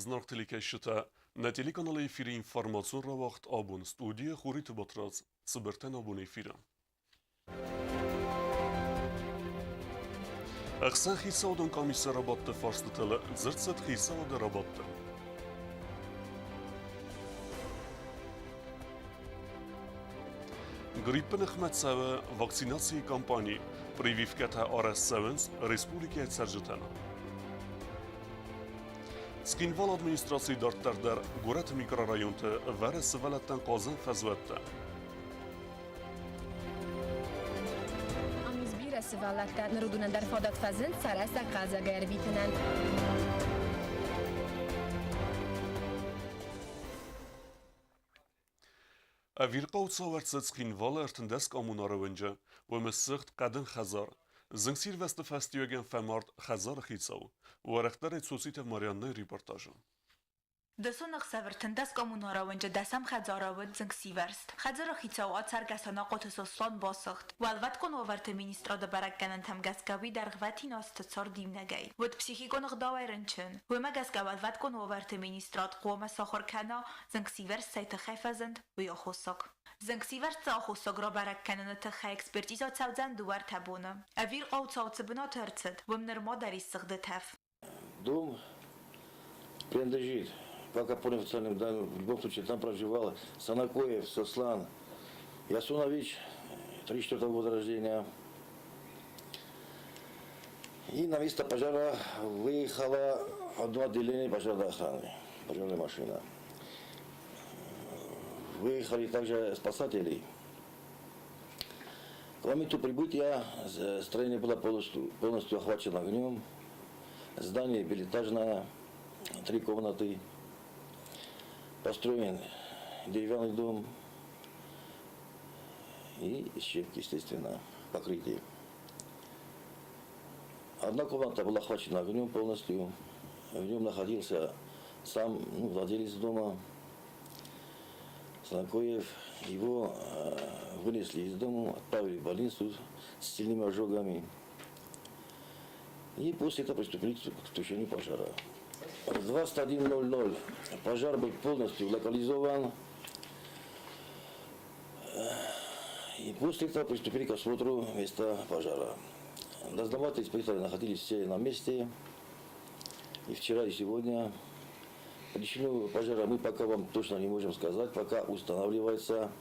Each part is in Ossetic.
Зынаргъ телекӕсджытӕ, нӕ телеканалы эфиры информацион рауагъд абон студийы Хуриты Батрадз цыбыртӕн абон эфиры. Ӕхсӕн хицауадон къамисы рабадты фарстытыл дзырд цыд хицауады рабадты. Гриппы ныхмӕ цӕуы вакцинацийы кампани. Прививкӕтӕ арӕзт цӕуынц республикӕйы цӕрджытӕн. Цхинвалы администрацийы дарддӕр дӕр горӕты микрорайонты ӕвӕры сывӕллӕттӕн хъазӕн фӕзуӕттӕ. Ам ис бирӕ сывӕллӕттӕ, ныр уыдонӕн дӕр фадат фӕзынд сӕ рӕстӕг хъазӕгӕй ӕрвитынӕн. Ӕвирхъау цау ӕрцыд Цхинвалы 13 коммунары уынджы, уым ссыгъд хъӕдын хӕдзар. Зынгсирвӕзты фӕстиуӕгӕн фӕмард хӕдзары хицау. Уӕрӕхдӕрӕй Цоциты Марианнӕйы репортажы. Дысон ӕхсӕв 13 коммунары уынджы дӕсӕм хӕдзары уыд зынгсивӕрзт. Хӕдзары хицау ацӕргӕ Санахъоты Сослан басыгъд. Уӕлвӕткон уавӕрты министрады бӕрӕггӕнӕнтӕм гӕсгӕ уый дӕргъвӕтин азты цард иунӕгӕй. Уыд психикон ӕгъдауӕй рынчын. Уымӕ гӕсгӕ уӕлвӕткон уавӕрты министрад хъуамӕ сахуыр кӕна, зынгсивӕрзт цӕй тыххӕй фӕзынд, уый аххосаг. Зынгсивӕрзты аххосаг рабӕрӕг кӕныны тыххӕй экспертизӕ цӕудзӕн дыууӕ-ӕртӕ боны. Ӕвирхъау цау цы бынаты ӕрцыд, уым нырма дӕр ис сыгъды тӕф. Дом принадлежит, пока по официальным данным, в любом случае там проживал Санакоев Сослан Ясунович, 34 года рождения. И на место пожара выехало одно отделение пожарной охраны, пожарная машина. Выехали также спасатели. К моменту прибытия строение было полностью охвачено огнем. Здание билетажное, три комнаты. Построен деревянный дом и щепки, естественно, покрытие. Одна комната была охвачена огнем полностью. В нем находился сам ну, владелец дома, Санакоев. Его вынесли из дома, отправили в больницу с сильными ожогами. И после этого приступили к тушению пожара. В 21.00 пожар был полностью локализован. И после этого приступили к осмотру места пожара. Дознаватели, инспекторы находились все на месте. И вчера, и сегодня. Причину пожара мы пока вам точно не можем сказать, пока устанавливается.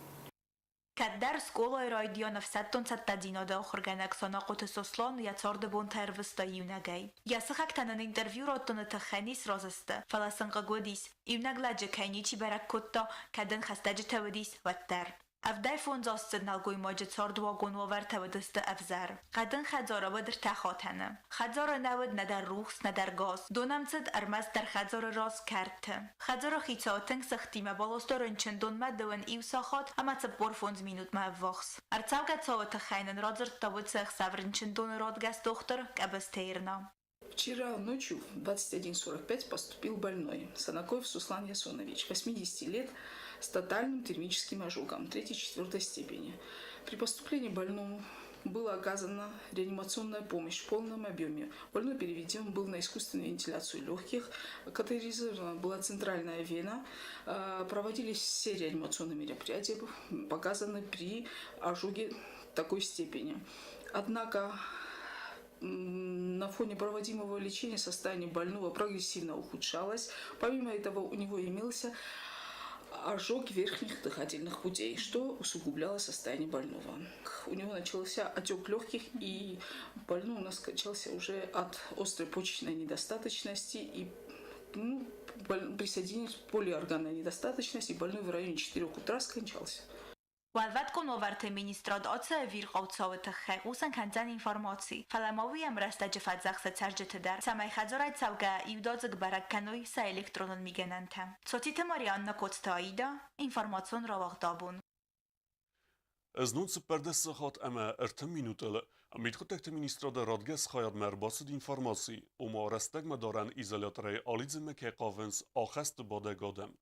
Кӕддӕр скъолайы райдиан ӕфсӕддон цӕттӕдзинады ахуыргӕнӕг Санахъоты Сослан йӕ царды бонтӕ ӕрвыста иунӕгӕй. Йӕ сыхӕгтӕн ын интервью раттыны тыххӕй не сразы сты, фӕлӕ сын хъыг уыдис, иунӕг лӕджы кӕй ничи бӕрӕг кодта, кӕд ын хӕстӕджытӕ уыдис, уӕддӕр. 75-аздзыд нӕлгоймаджы цардуагон уавӕртӕ уыдысты ӕвзӕр. Хъӕдын хӕдзары уыд ӕртӕ хатӕны. Хӕдзары нӕ уыд нӕдӕр рухс, нӕдӕр газ. Донӕмцыд ӕрмӕстдӕр хӕдзары раз кӕрты. Хӕдзары хицау тынг сыгъдтимӕ баласта рынчындонмӕ дыууын иу сахат ӕмӕ 45 минутмӕ ӕввахс. Ӕрцӕугӕ цауы тыххӕй нын радзырдта уыцы ӕхсӕв рынчындоны радгӕс дохтыр Къӕбысты Ирна. Вчера ночью в 21.45 поступил больной Санакоев Суслан Ясонович, 80 лет, с тотальным термическим ожогом 3-4 степени. При поступлении больному была оказана реанимационная помощь в полном объеме. Больной переведен был на искусственную вентиляцию легких, катетеризирована была центральная вена, проводились все реанимационные мероприятия, показаны при ожоге такой степени. Однако на фоне проводимого лечения состояние больного прогрессивно ухудшалось. Помимо этого у него имелся ожог верхних дыхательных путей, что усугубляло состояние больного. У него начался отек легких, и больной у нас скончался уже от острой почечной недостаточности и ну, присоединилась полиорганная недостаточность, и больной в районе 4 утра скончался. Уӕлвӕткон уавӕрты министрад ацы ӕвирхъау цауы тыххӕй хъусын кӕндзӕн информаци, фӕлӕ ма уый ӕмрӕстӕджы фӕдзӕхсы цӕрджыты дӕр, цӕмӕй хӕдзарӕй цӕугӕ иудадзыг бӕрӕг кӕной сӕ электронон мигӕнӕнтӕ. Цоциты Марианна Коцты Аида, информацион рауагъд абон. Знон 14 сахат ӕмӕ 30 минутыл Мидхъуыддӕгты министрады радгӕс хайадмӕ ӕрбацыд информаци, ома рӕстӕгмӕ дарӕн изоляторӕй алидзынмӕ кӕй хъавынц ахӕсты бадӕг адӕм.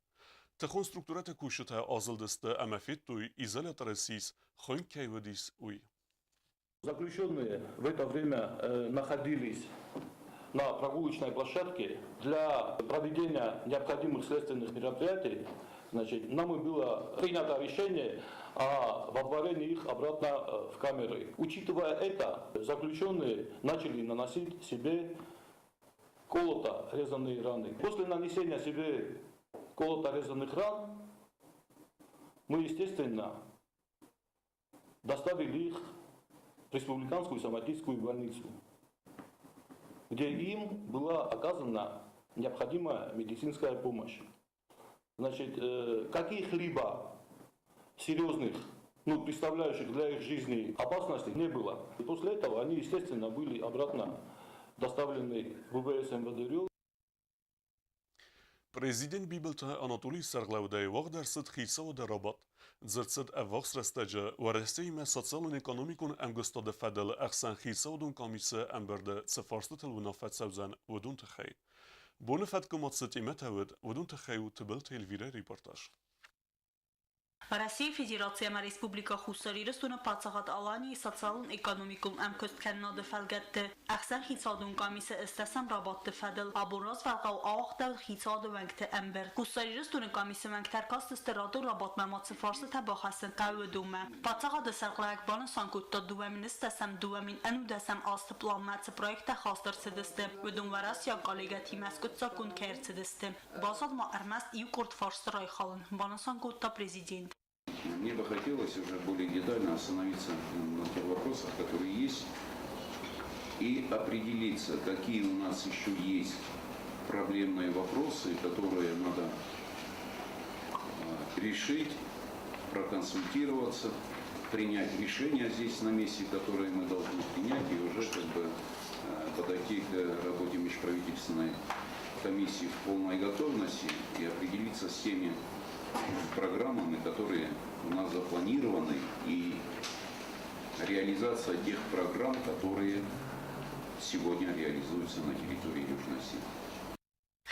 Тыхон структурӕты кусджытӕ азылдысты ӕмӕ федтой, изоляторы сис хуынкъ кӕй уыдис, уый. Заключенные в это время находились на прогулочной площадке для проведения необходимых следственных мероприятий, значит, нами было принято решение о водворении их обратно в камеры. Учитывая это, заключенные начали наносить себе колото-резанные раны. После нанесения себе колото-резанных ран мы, естественно, доставили их в Республиканскую соматическую больницу, где им была оказана необходимая медицинская помощь. Значит, каких-либо серьезных, ну, представляющих для их жизни опасностей не было. И после этого они, естественно, были обратно доставлены в УБС МВД. Президент Бибылты Анатолий сӕргълӕудӕй уагъд ӕрцыд хицауады рабадт. Дзырд цыд ӕввахс рӕстӕджы Уӕрӕсеимӕ социалон-экономикон ӕмгуыстады фӕдыл ӕхсӕнхицауадон къамисы ӕмбырды цы фарстытыл уынаффӕ цӕудзӕн, уыдон тыххӕй. Боны фӕткы ма цы темӕтӕ уыд, уыдон тыххӕй у Тыбылты Эльвирӕйы репортаж. Уӕрӕсейы Федераци ӕмӕ Республикӕ Хуссар Ирыстоны Паддзахад Аланийы социалон-экономикон ӕмкуысткӕнынады фӕлгӕтты Ӕхсӕнхицауадон къамисы ӕстдӕсӕм рабадты фӕдыл абон развӕлгъау ауагъдӕуыд хицауады уӕнгты ӕмбырд. Хуссар Ирыстоны къамисы уӕнгтӕ ӕркастысты радон рабадтмӕ ма цы фарстытӕ бахӕссын хъӕуы, уыдонмӕ. Паддзахады сӕргълӕууӕг банысан кодта, 2010-ӕм, 2011-ӕм азты пъланмӕ цы проекттӕ хаст ӕрцыдысты, уыдон уӕрӕсейаг коллегӕтимӕ скъуыддзаггонд кӕй ӕрцыдысты. Баззад ма ӕрмӕст иу къорд фарсты райхалын, банысан кодта президент. Мне бы хотелось уже более детально остановиться на тех вопросах, которые есть, и определиться, какие у нас еще есть проблемные вопросы, которые надо решить, проконсультироваться, принять решения здесь на месте, которые мы должны принять, и уже как бы подойти к работе межправительственной комиссии в полной готовности и определиться с теми программами, которые у нас запланированы, и реализация тех программ, которые сегодня реализуются на территории Южной Осетии.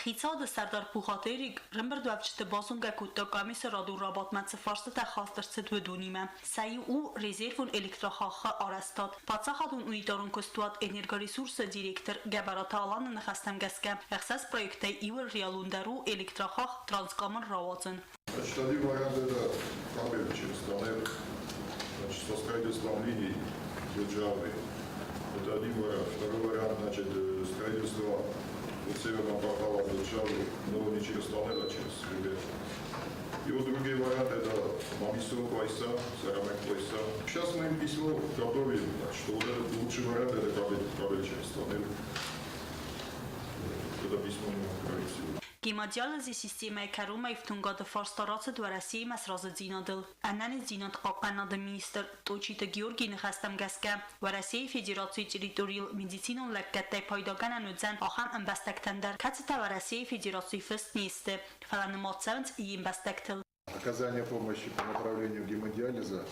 Хицауады сӕрдар Пухаты Эрик ӕрӕмбырдуӕвджыты базонгӕ кодта къамисы радон рабадтмӕ цы фарстытӕ хаст ӕрцыд, уыдонимӕ. Сӕ иу у резервон электрохаххы арӕзтад. Паддзахадон унитарон куыстуат Энергоресурс-ы директор Гӕбӕраты Аланы ныхӕстӕм гӕсгӕ, ӕхсӕз проектӕй иуыл реалондӕр у электрохахх Транскамыл рауадзын. Значит, один вариант — это кабель через тоннель, значит, со строительством линий державы. Это один вариант. Второй вариант, значит, строительство от северного портала державы, но не через тоннель, а через хребет. И вот другие варианты — это Мамисон Куайса, Сарамек Куайса. Сейчас мы им письмо готовим, так что вот этот лучший вариант — это кабель через тоннель. Это письмо мы отправим сегодня. Гемодиализы системӕйы кӕронмӕ ифтонгады фарста рацыд Уӕрӕсеимӕ сразыдзинадыл. Ӕнӕниздзинад хъахъхъӕнынады министр Тъочиты Георгийы ныхӕстӕм гӕсгӕ, Уӕрӕсейы Федерацийы территорийыл медицинон лӕггӕдтӕй пайдагӕнӕн уыдзӕн ахӕм ӕмбӕстӕгтӕн дӕр, кӕцытӕ Уӕрӕсейы Федерацийы фыст не сты, фӕлӕ нымад цӕуынц йе мбӕстӕгтыл. Оказание помощи по направлению гемодиализа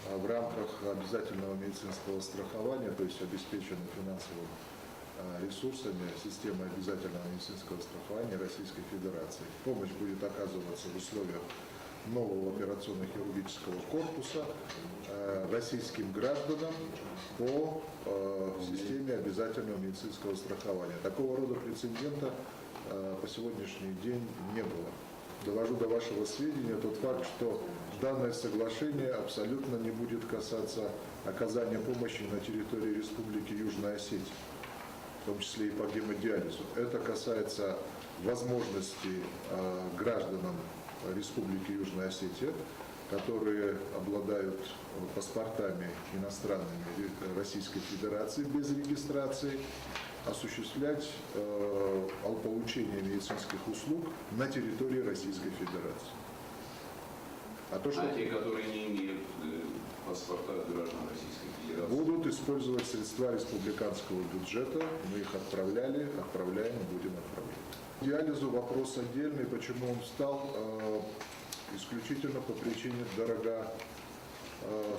в рамках обязательного медицинского страхования, то есть обеспечено финансовым ресурсами системы обязательного медицинского страхования Российской Федерации. Помощь будет оказываться в условиях нового операционно-хирургического корпуса российским гражданам по системе обязательного медицинского страхования. Такого рода прецедента по сегодняшний день не было. Довожу до вашего сведения тот факт, что данное соглашение абсолютно не будет касаться оказания помощи на территории Республики Южная Осетия, в том числе и по гемодиализу. Это касается возможности гражданам Республики Южная Осетия, которые обладают паспортами иностранными Российской Федерации без регистрации, осуществлять получение медицинских услуг на территории Российской Федерации. А то, что А те, которые не имеют паспорта граждан Российской Федерации, будут использовать средства республиканского бюджета, мы их отправляли, отправляем, будем отправлять. Диализу вопрос отдельный, почему он встал, исключительно по причине дорого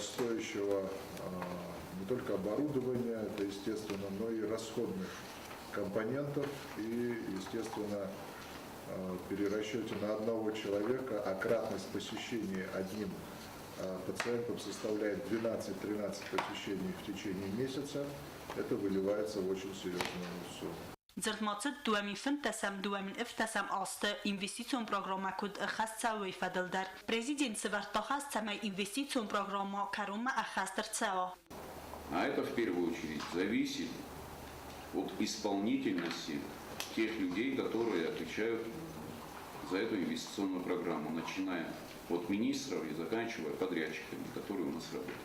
стоящего не только оборудования, это естественно, но и расходных компонентов и, естественно, перерасчете на одного человека, а кратность посещения одним пациентом составляет 12-13 посещений в течение месяца, это выливается в очень серьезную сумму. Дзырд ма цыд 2015-ӕм 2017 азты Инвестицион программӕ куыд ӕххӕст цӕуы, уый фӕдыл дӕр. Президент сӕвӕрдта хӕс, цӕмӕй Инвестицион программӕ кӕронмӕ ӕххӕст ӕрцӕуа. А это в первую очередь зависит от исполнительности тех людей, которые отвечают за эту инвестиционную программу, начиная от министров и заканчивая подрядчиками, которые у нас работают.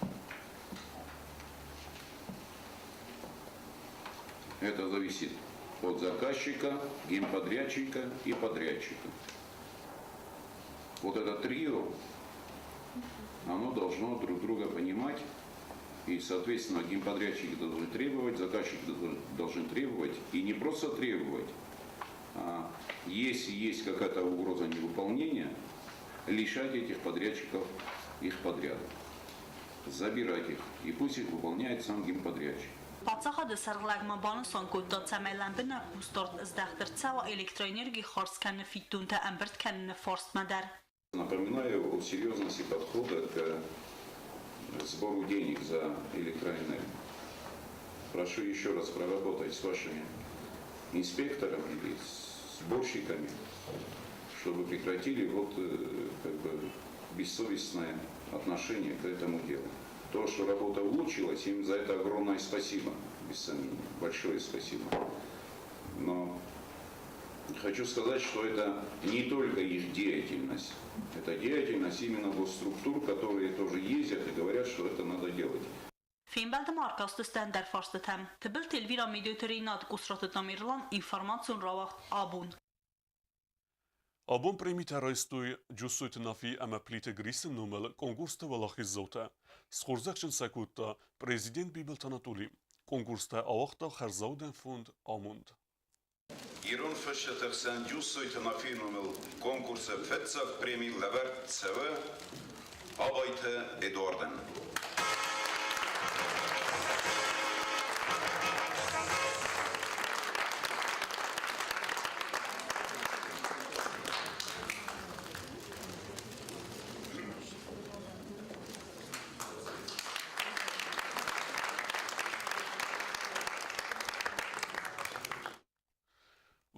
Это зависит от заказчика, генподрядчика и подрядчика. Вот это трио, оно должно друг друга понимать. И, соответственно, генподрядчики должны требовать, заказчики должны требовать. И не просто требовать, а если есть какая-то угроза невыполнения, лишать этих подрядчиков их подрядов. Забирать их. И пусть их выполняет сам генподрядчик. Паддзахады сӕргълӕг ма банысан кодта, цӕмӕй лӕмбынӕг хъусдард здӕхт ӕрцӕуа электроэнергийы хардз кӕныны фиддонтӕ ӕмбырд кӕныны фарстмӕ дӕр. Напоминаю о серьезности подхода к сбору денег за электроэнергию. Прошу еще раз проработать с вашими инспекторами или сборщиками, чтобы прекратили вот как бы бессовестное отношение к этому делу. То, что работа улучшилась, им за это огромное спасибо, без сомнения, большое спасибо. Но хочу сказать, что это не только их деятельность, это деятельность именно госструктур, которые тоже ездят и говорят, что это надо делать. Фембӕлды ма ӕркастысты ӕндӕр фарстытӕм. Тыбылты Эльвира, Медойты Рейнат, Къусраты Тамерлан, информацион рауагъд Абон. Абон премитӕ райстой Джусойты Нафи ӕмӕ Плиты Грисы номыл конкурсты уӕлахиздзаутӕ. Схорзӕхджын сӕ кодта президент Бибылты Анатоли. Конкурстӕ ауагъта хӕрзаудӕн фонд Амонд. Ирон фысджыты хсӕн Джусойты Нафийы номыл конкурсы фыццаг преми лӕвӕрд цӕуы Абайты Эдуардӕн.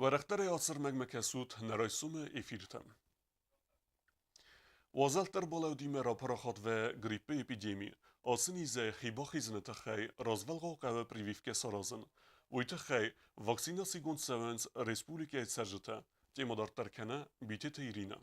Уӕрӕхдӕрӕй ацы ӕрмӕгмӕ кӕсут нӕ райсомы эфиртӕм. Уазӕлттӕ ӕрбалӕудимӕ рапарахат вӕ гриппы эпидеми. Ацы низӕй хи бахизыны тыххӕй развӕлгъау хъӕуы прививкӕ саразын. Уый тыххӕй вакцинацигонд цӕуынц республикӕйы цӕрджытӕ. Темӕ дарддӕр кӕны Битеты Иринӕ.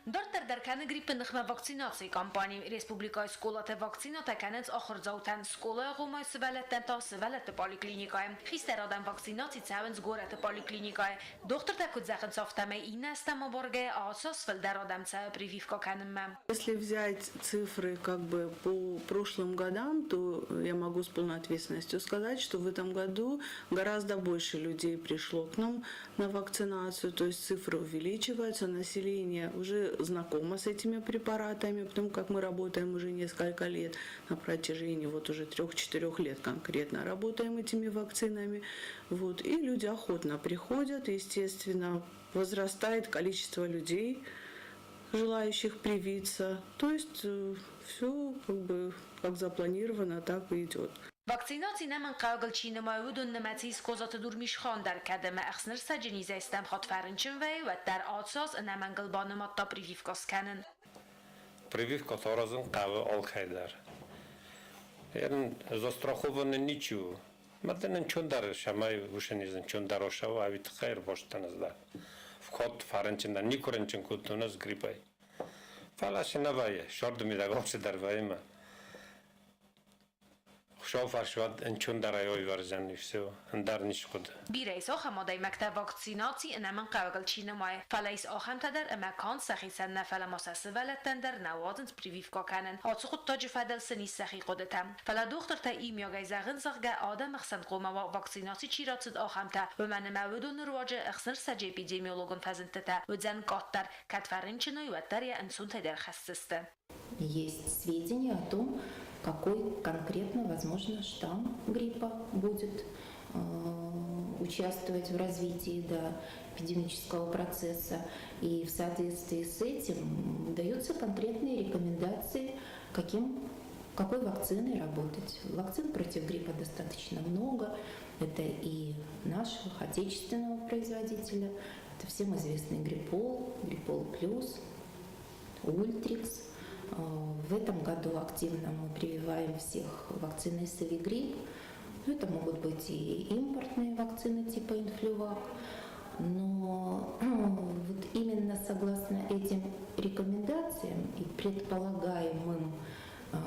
Дарддӕр дӕр кӕны гриппы ныхмӕ вакцинацийы кампани. Республикӕйы скъолаты вакцинӕтӕ кӕнынц ахуырдзаутӕн, скъолайы агъоммӕйы сывӕллӕттӕн та сывӕллӕтты поликлиникӕйы. Хистӕр адӕм вакцинаци цӕуынц горӕты поликлиникӕйы. Дохтыртӕ куыд зӕгъынц, афтӕмӕй иннӕ азтӕм абаргӕйӕ ацы аз фылдӕр адӕм цӕуы прививкӕ кӕнынмӕ. Если взять цифры как бы по прошлым годам, то я могу с полной ответственностью сказать, что в этом году гораздо больше людей пришло к нам на вакцинацию, то есть цифры увеличиваются, население уже знакомо с этими препаратами, потому как мы работаем уже несколько лет, на протяжении вот уже 3-4 лет конкретно работаем этими вакцинами. Вот, и люди охотно приходят, естественно, возрастает количество людей, желающих привиться. То есть все как бы как запланировано, так и идет. Вакцинаци ӕнӕмӕнгхъӕуӕгыл чи нымайы, уыдон нымӕцы ис Козаты Дурмишхан дӕр, кӕд ӕмӕ ӕхснырсӕджы низӕй стӕм хатт фӕрынчын вӕййы, уӕддӕр ацы аз ӕнӕмӕнгыл банымадта прививкӕ скӕнын. Прививка саразын хъӕуы алкӕй дӕр. Застрахованный ничи у. Мадӕн ӕнцондӕр, цӕмӕй уыцы низ ӕнцондӕр осӕва, ӕви тыххӕй ӕрбастӕн ӕз дӕр. Вход фӕрынчын дӕн, никуы рынчын кодтон ӕз гриппӕй. Фӕлӕ цы нӕ вӕййы, сӕрды мидӕг алцыдӕр вӕййы мӕ. Хуыцау фӕрсуӕд ӕнцондӕрӕй ӕвӕрдзӕн и все, ӕндӕр ницы хъуыды. Бирӕ ис ахӕм адӕймӕгтӕ, вакцинаци ӕнӕмӕнгхъӕуӕгыл чи нымайы, фӕлӕ ис ахӕмтӕ дӕр, ӕмӕ канд сӕхицӕн нӕ, фӕлӕ ма сӕ сывӕллӕттӕн дӕр нӕ уадзынц прививкӕ кӕнын. Ацы хъуыддаджы фӕдыл сын ис сӕхи хъуыдытӕ. Фӕлӕ дохтыртӕ иумиагӕй зӕгъынц, зӕгъгӕ, адӕмы хсӕн хъуамӕ уа вакцинаци чи рацыд, ахӕмтӕ, уымӕн ӕмӕ уыдоны руаджы ӕхснырсӕджы эпидемиологон фӕзындтытӕ уыдзӕн къаддӕр, кӕд фӕрынчын уой, уӕддӕр йӕ ӕнцонтӕй дӕр хӕсдзысты. Есть сведения о том, какой конкретно, возможно, штамм гриппа будет участвовать в развитии, да, эпидемического процесса. И в соответствии с этим даются конкретные рекомендации, каким Какой вакциной работать? Вакцин против гриппа достаточно много. Это и нашего отечественного производителя, это всем известный Гриппол, Гриппол Плюс, Ультрикс. В этом году активно мы прививаем всех вакциной Совигрипп. Это могут быть и импортные вакцины типа Инфлювак. Но вот именно согласно этим рекомендациям и предполагаемым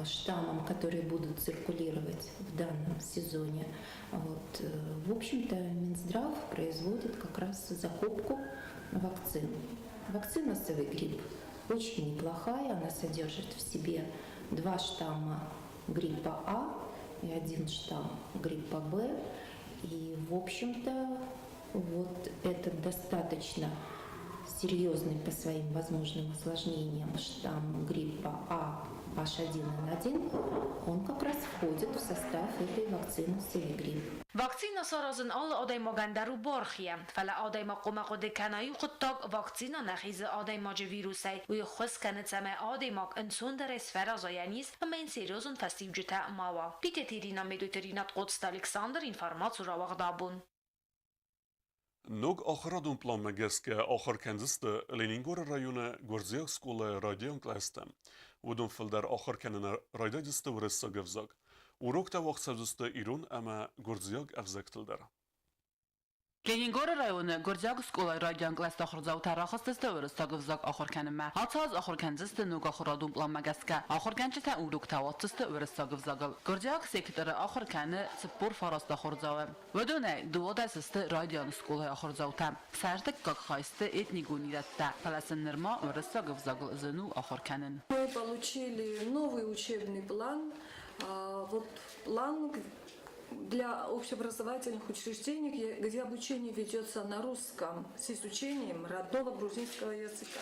штаммам, которые будут циркулировать в данном сезоне, вот, в общем-то, Минздрав производит как раз закупку вакцин. Вакцина Совигрипп очень неплохая, она содержит в себе 2 штамма гриппа А и 1 штамм гриппа Б. И, в общем-то, вот это достаточно серьезный по своим возможным осложнениям штамм гриппа А H1N1, он как раз входит в состав этой вакцины Совигрипп. Вакцина саразын алы адӕймагӕн дӕр у бархийӕ, фӕлӕ адӕймаг хъуамӕ хъуыды кӕна иу хъуыддаг: вакцина нӕ хизы адӕймаджы вирусӕй, уый ӕххуыс кӕны, цӕмӕй адӕймаг ӕнцондӕрӕй сфӕраза йӕ низ ӕмӕ йын серьезон фӕстиуджытӕ ма уа. Битеты Ирина, Медойты Ринат, Къоцты Александр, информацион рауагъд Абон. Ног ахуырадон пъланмӕ гӕсгӕ ахуыр кӕндзысты Ленингоры районы гуырдзиаг скъолайы райдиан кълӕсты. Уыдон фылдӕр ахуыр кӕныны райдайдзысты уырыссаг ӕвзаг. Уроктӕ уагъд цӕудзысты ирон ӕмӕ гуырдзиаг ӕвзӕгтыл дӕр. Ленингоры районы гуырдзиаг скъолайы райдиан кълӕсты ахуырдзаутӕ рахызтысты уырыссаг ӕвзаг ахуыр кӕнынмӕ. Ацы аз ахуыр кӕндзысты ног ахуырадон пъланмӕ гӕсгӕ. Ахуыргӕнджытӕ уроктӕ уадздзысты уырыссаг ӕвзагыл. Гуырдзиаг секторы ахуыр кӕны 49 ахуырдзауы. Уыдонӕй 12 сты райдиан скъолайы ахуырдзаутӕ. Сӕ ӕртыккаг хай сты этникон ирӕттӕ, фӕлӕ сын нырма уырыссаг ӕвзагыл зын у ахуыр кӕнын. Мы получили новый учебный план. Вот план для общеобразовательных учреждений, где обучение ведется на русском с изучением родного грузинского языка.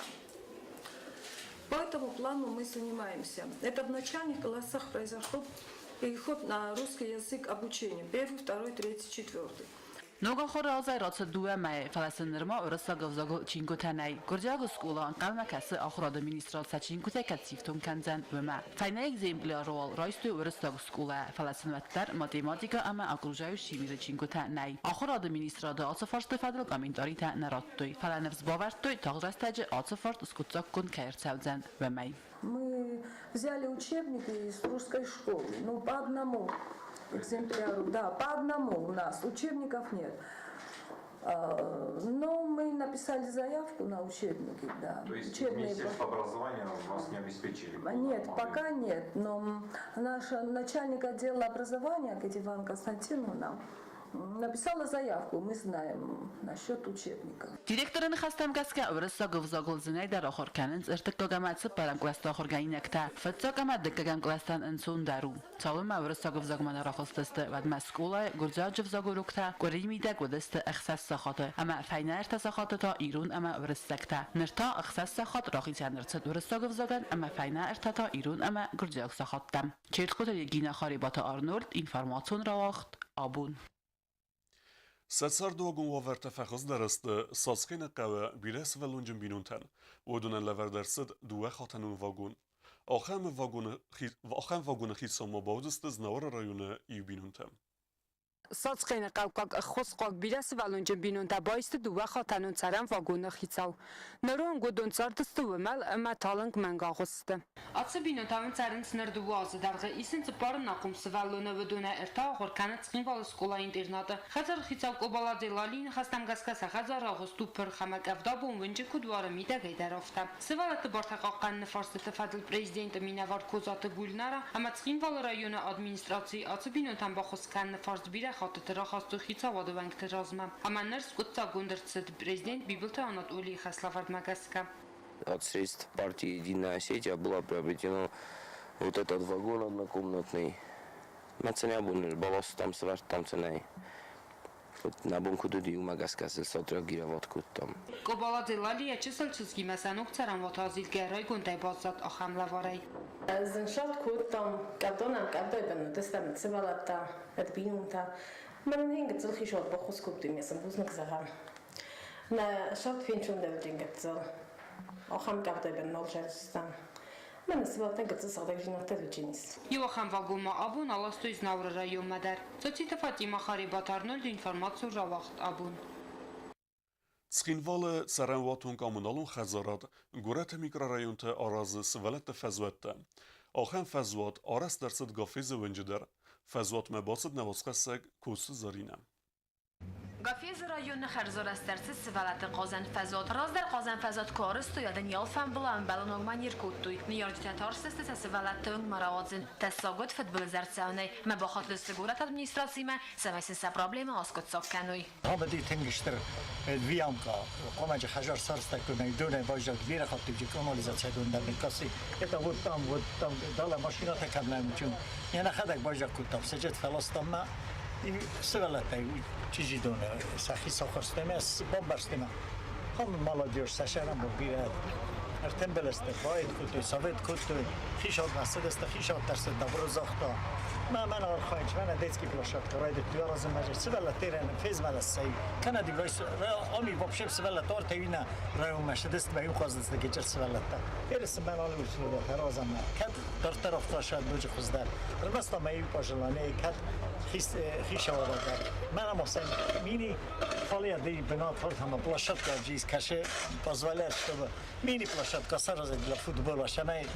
По этому плану мы занимаемся. Это в начальных классах произошло переход на русский язык обучения. 1, 2, 3, 4. Ног ахуыры азӕй рацыд 2 мӕйы, фӕлӕ сын нырма уырыссаг ӕвзагыл чингуытӕ нӕй. Гуырдзиаг скъола ӕнхъӕлмӕ кӕсы ахуырады министрад сӕ чингуытӕй кӕд сифтонг кӕндзӕн, уымӕ. Фӕйнӕ экземпляры уал райстой уырыссаг скъолайӕ, фӕлӕ сын уӕддӕр математикӕ ӕмӕ окружающий миры чингуытӕ нӕй. Ахуырады министрады ацы фарсты фӕдыл комментаритӕ нӕ радтой, фӕлӕ ныфс бавӕрдтой, тагъд рӕстӕджы ацы фарст скъуыддзаггонд кӕй ӕрцӕудзӕн, уымӕй. Мы взяли учебники из русской школы, ну, по одному экземпляру, да, по одному у нас, учебников нет. Но мы написали заявку на учебники, да. То есть Учебные Министерство образования вас не обеспечили? Нет, пока нет, но наш начальник отдела образования Кетеван Константиновна написала заявку, мы знаем насчет учебников. Директоры ныхӕстӕм гӕсгӕ уырыссаг ӕвзагыл зынӕй дӕр ахуыр кӕнынц ӕртыккаг ӕмӕ цыппӕрӕм кълӕсты ахуыргӕнинӕгтӕ. Фыццаг ӕмӕ дыккӕгӕм кълӕстӕн ӕнцондӕр у. Цалынмӕ уырыссаг ӕвзагмӕ нӕ рахызтысты, уӕдмӕ скъолайы гуырдзиаджы ӕвзагы уроктӕ къуырийы мидӕг уыдысты 6 сахаты ӕмӕ фӕйнӕ 3 сахаты та ирон ӕмӕ уырыссӕгтӕ. Ныр та 6 сахат рахицӕн ӕрцыд уырыссаг ӕвзагӕн ӕмӕ фӕйнӕ 3 та ирон ӕмӕ гуырдзиаг сахаттӕм. Чертхъоты Регина, Харебаты Арнольд, информацион рауагъд Абон. Сӕ цардуагон уавӕртӕ фӕхуыздӕр сты Сацхъены хъӕуы бирӕсывӕллонджын бинонтӕн. Уыдонӕн лӕвӕрд ӕрцыд дыууӕхатӕнон вагон. Ахӕм вагоны хицау ма бауыдзысты Знауыры районы иу бинонтӕ. Сацхъены хъӕуккаг ӕххуысхъуаг бирӕсывӕллонджын бинонтӕ баисты дыууӕхатӕнон цӕрӕн вагоны хицау. Ныронг уыдон цардысты уымӕл ӕмӕ талынг мӕнгагъуысты. Ацы бинонтӕ уым цӕрынц ныр 2 азы дӕргъы. Исынц 4 ӕнахъом сывӕллоны, уыдонӕй 3 ахуыр кӕны Цхинвалы скъола-интернаты. Хӕдзары хицау Къобаладзе Лалийы ныхӕстӕм гӕсгӕ сӕ хӕдзары агъуыст у пырх ӕмӕ къӕвдабон уынджы куыд уары, мидӕгӕй дӕр афтӕ. Сывӕллӕтты бартӕ хъахъхъӕныны фарстыты фӕдыл президенты минӕвар Козаты Гульнара ӕмӕ Цхинвалы районы администрацийы ацы бинонтӕн баххуыс кӕныны фарст бирӕ хӕттыты рахастой хицауады уӕнгты размӕ. Ӕмӕ ныр скъуыддзаггонд ӕрцыд президент Бибылты Анатолийы хӕслӕвӕрдмӕ гӕсгӕ. От средств партии «Единая Осетия» было приобретено вот этот вагон однокомнатный. Мӕ цӕнӕ абон баластам, сӕвӕрдтам цӕнӕй. Нӕ бон куыд уыди, уымӕ гӕсгӕ сыл сотреагировать кодтам. Къобаладзе Лали йӕ чысыл чызгимӕ сӕ ног цӕрӕнуаты азилгӕ райгондӕй баззад ахӕм лӕварӕй. Зыншарт кодтам, къӕвдонӕн къӕвдайы бын уыдыстӕм сывӕллӕттӕ ӕд бинонтӕ. Мӕнӕн хин гыццыл хисуат баххуыс кодтой, ме сын бузныг зӕгъӕм. Нӕ шарт фенчондӕр уыди гыццыл. Ахӕм къӕвдайы бын нал зардзыстӕм. Мӕнӕ сывӕллӕттӕн гыццыл сыгъдӕгдзинӕдтӕ уыджынис. Иу ахӕм вагон ма абон аластой Знауыры районмӕ дӕр. Цоциты Фатимӕ, Харебаты Арнольды информацион рауагъд абон. Цхинвалы цӕрӕнуатон-коммуналон хӕдзарад горӕты микрорайонты аразы сывӕллӕтты фӕзуӕттӕ. Ахӕм фӕзуат арӕзт ӕрцыд Гафезы уынджы дӕр. Фӕзуатмӕ бацыд нӕ уацхӕссӕг Коцы Зӕринӕ. Гафезы районы хӕрзарӕзт сывӕллӕтты хъазӕн фӕзуат. Раздӕр хъазӕн фӕзуат куы арӕзтой, адӕм йӕ алфамбылы ӕмбӕлон ма не ркодтой. Ныййарджытӕ тарстысты сӕ сывӕллӕтты уынгмӕ рауадзын. Тӕссаг уыд фыдбылыз ӕрцӕуынӕй. Ӕмӕ бахатыдысты горӕты администрацимӕ, цӕмӕй сын сӕ проблемӕ аскъуыддзаг кӕной. Хамади тынг стыр двиямка, хъуамӕ хӕзар сарстӕг донӕй баззад бирӕ хатты канализация дон дӕр никкаси. Это вот там дала машината кӕм Я нӕхӕдӕг баззад кодтам, сӕджет фӕластам ма сывӕллӕттӕй чъизи доны сӕхи сахуырстӕмӕ бамбӕрстӕмӕ. Хам молодежь сӕ был бирӕ ӕртӕмбӕлӕстӕ байд кодтой, совет кодтой, хисадмӕ цыдысты, хисад дӕр сын добро загъта. Мӕ мӕн архайд, мӕнӕ детский площадка райдыдтой аразын мӕ сывӕллӕтты фезмӕлӕссӕй. Кӕнӕ ами вообще сывӕллӕттӕ ортӕ районмӕ сыдысты мӕ иу хъазыдысты гечер сывӕллӕттӕ. Ерысы мӕн алы условия аразӕм. Кӕд дарддӕр афтӕ ноджы хуыздӕр. Ӕрмӕст ма иу пожелание, кӕд хисавада дӕр. Мӕн ама мини фалия бинат ама площадка здесь каше позволяет, чтобы мини-площадка сразу для футбола, шамай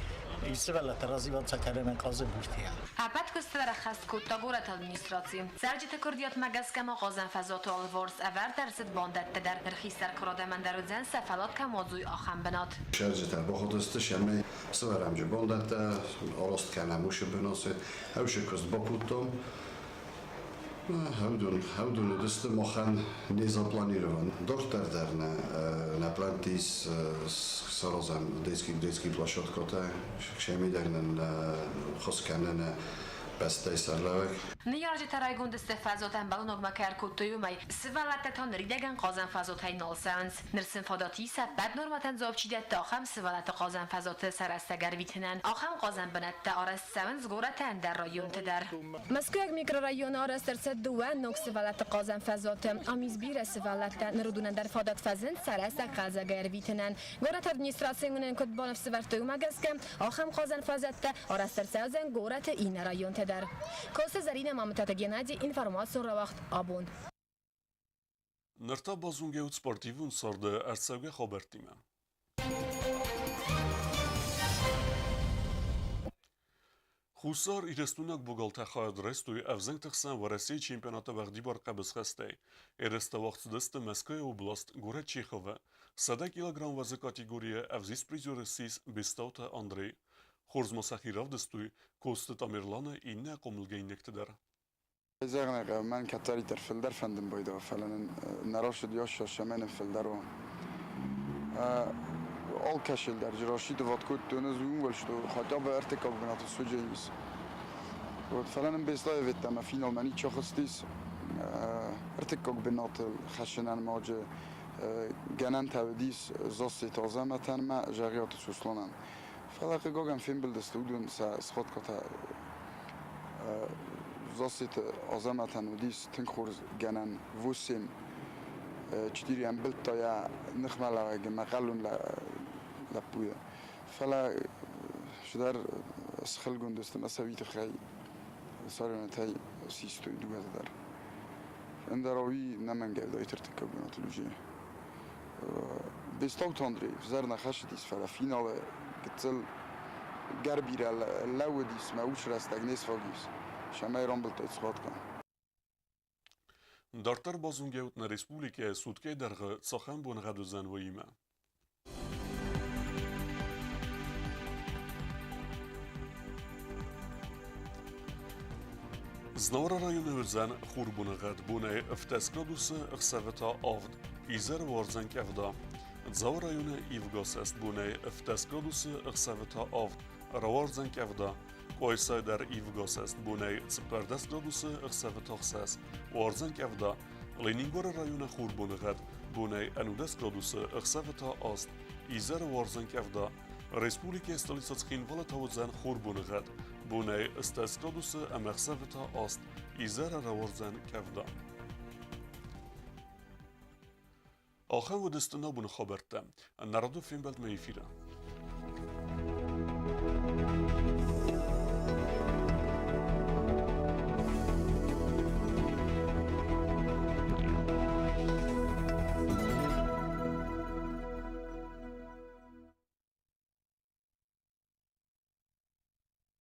сывӕллӕттӕ развиваться кӕнынӕн хъазы буртия. Ӕппӕт куыстытӕ дӕр ӕххӕст кодта горӕты администраци. Цӕрджыты куырдиатмӕ гӕсгӕ ма хъазӕн фӕзуаты алыварс ӕвӕрд ӕрцыд бандӕттӕ дӕр. Ныр хистӕр курадӕмӕн дӕр уыдзӕн сӕ фӕллад кӕм уадзой, ахӕм бынат. Цӕрджытӕ бахудысты, сӕмӕй сывӕрӕмджы бандӕттӕ, арӕзт кӕнӕм уыцы бынаты. Ӕвсы куыст бакодтам. Хӕвдун уыдысты махӕн не запланирован. Дарддӕр дӕр нӕ плӕнтты ис саразӕм детский площадкӕтӕ, сӕмидӕг нын хос кӕны нӕ бӕстӕйы сӕргълӕууӕг. Ныййарджытӕ райгонд сты фӕзуат ӕмбӕлоногмӕ кӕй ӕркодтой, уымӕй. Сывӕллӕттӕ та ныридӕгӕн хъазӕн фӕзуатӕй нал цӕуынц. Ныр сын фадат ис, ӕппӕт нормӕтӕн дзуапп чи дӕтты, ахӕм сывӕллӕтты хъазӕн фӕзуаты сӕ рӕстӕг ӕрвитынӕн. Ахӕм хъазӕн бынӕттӕ арӕзт цӕуынц горӕты ӕндӕр районты дӕр. Мӕскуыйаг микрорайоны арӕзт ӕрцыд дыууӕ ног сывӕллӕтты хъазӕн фӕзуаты. Ам ис бирӕ сывӕллӕттӕ. Ныр уыдонӕн дӕр фадат фӕзынд сӕ рӕстӕг хъӕлдзӕгӕй ӕрвитынӕн. Горӕты администрацийы уынӕн куыд баныфсӕвӕрдтой, уымӕ гӕсгӕ ахӕм хъазӕн фӕзуӕттӕ арӕзт ӕрцӕудзӕн горӕты иннӕ районты дӕр. Косы Зӕринӕ, Мамытаты Геннадий, информацион рауагъд абон. Ныр та базонгӕ ут спортивон царды ӕрцӕугӕ хабӕрттимӕ. Хуссар Ирыстойнаг богалтӕ хайад райстой ӕвзӕнгты хсӕн Уӕрӕсейы чемпионаты уӕгъдибар хъӕбысхӕстӕй. Ерыстӕ уагъд цыдысты Мӕскуыйы област, горӕт Чеховы. 100 килограмм вӕзы категорийы ӕвзист призер ссис Бестауты Андрей. Хорз ма сӕхи равдыстой Коцты Тамерланы иннӕ хъомылгӕнинӕгты дӕр. Зӕгъын мӕн кӕддӕриддӕр фылдӕр фӕндын байдыдта, фӕлӕ нын нӕ рацыд йас ӕмӕ нын фылдӕр уа. Алкӕшыл дӕр Рашидов кодтон ӕз уым хотя бы ӕртыккаг бынаты судженис. Вот, фӕлӕ нын Беслаев ӕмӕ финалмӕ ничи ахызтис. Ӕртыккаг бынатыл хӕссынӕн маджы гӕнӕнтӕ уыдис Зассеты Азӕмӕтӕн ӕмӕ Жӕгъиаты Сосланӕн. Фӕлӕ хъыгагӕн фембылдысты уыдон сӕ схваткӕтӕ Зассеты Азӕмӕтӕн уыдис тынг хорз гӕнӕн 8-4 ӕмбылдта йӕ ныхмӕлӕууӕгы мӕхъӕлон лӕппуйы. Фӕлӕ цыдӕр схылгонд сты мӕ сӕ уый тыххӕй саронатӕй систой дыууӕтӕ дӕр. Ӕндӕр уый нӕмӕнгӕй уыдаид ӕртыккаг бынатыл уже. Бестауты Андрей взӕр нӕ хӕссыдис, фӕлӕ финалы гыццыл гӕрбирӕ лӕууыдис мӕ уыцы рӕстӕг не сфаг ис, сӕмӕй рамбылдтой схватка. Дарддӕр базонгӕ ут нӕ республикӕйы суткӕйы дӕргъы цахӕм боныгъӕд уыдзӕн, уыимӕ. Знауыры районы уыдзӕн хурбоныгъӕд бонӕй 17 градусы, ӕхсӕвы та 7. Изӕры уардзӕн къӕвда. Дзауы районы ивгӕ цӕст бонӕй 17 градусы, ӕхсӕвы та 7. Рауардзӕн къӕвда. Къуайсайы дӕр ивгӕ цӕст бонӕй 14 градусы, ӕхсӕвы та 6. Уардзӕн къӕвда. Ленингоры районы хурбоныгъӕд бонӕй 11 градусы, ӕхсӕвы та 8. Изӕры уардзӕн къӕвда. Республикӕйы столицӕ Цхинвалы та уыдзӕн хурбоныгъӕд. Бонӕй 10 градусы ӕмӕ ӕхсӕвы та 8. Изӕры рауардзӕн къӕвда. Ахӕм уыдысты нӕ абоны хабӕрттӕ. Нӕ радон фембӕлдмӕ эфиры.